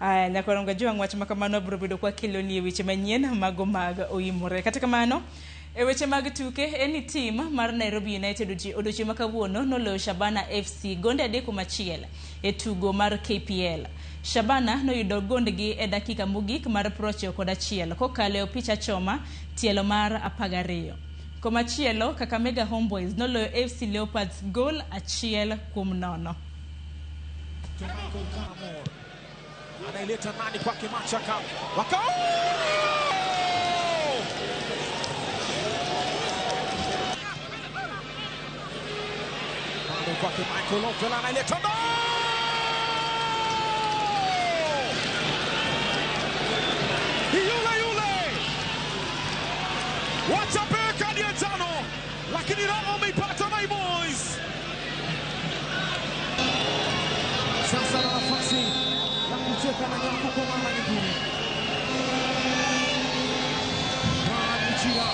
Aya, nyakorongo jwang' wach ma kamano biro bedo kwa keloni e weche manyien mago mag oimore. Kata kamano, e weche mag tuke, en ni tim mar Nairobi United odiochieng' ma kawuono noloyo Shabana FC gonde 3-1 e tugo mar KPL. Shabana noyudo gondgi e dakika mogik mar 91 kokalo e opich achoma tielo mar 12. Komachielo, Kakamega Homeboys noloyo FC Leopards gol 1-0. Anaileta nani kwake Machaka. Waka bado kwake Michael Ofela anaileta ndani. Yule yule wachapewe kadi ya njano, lakini raha wameipata My Boys. Sasa na nafasi ya kucheka na nyavu kwa mara nyingine. Brian Michira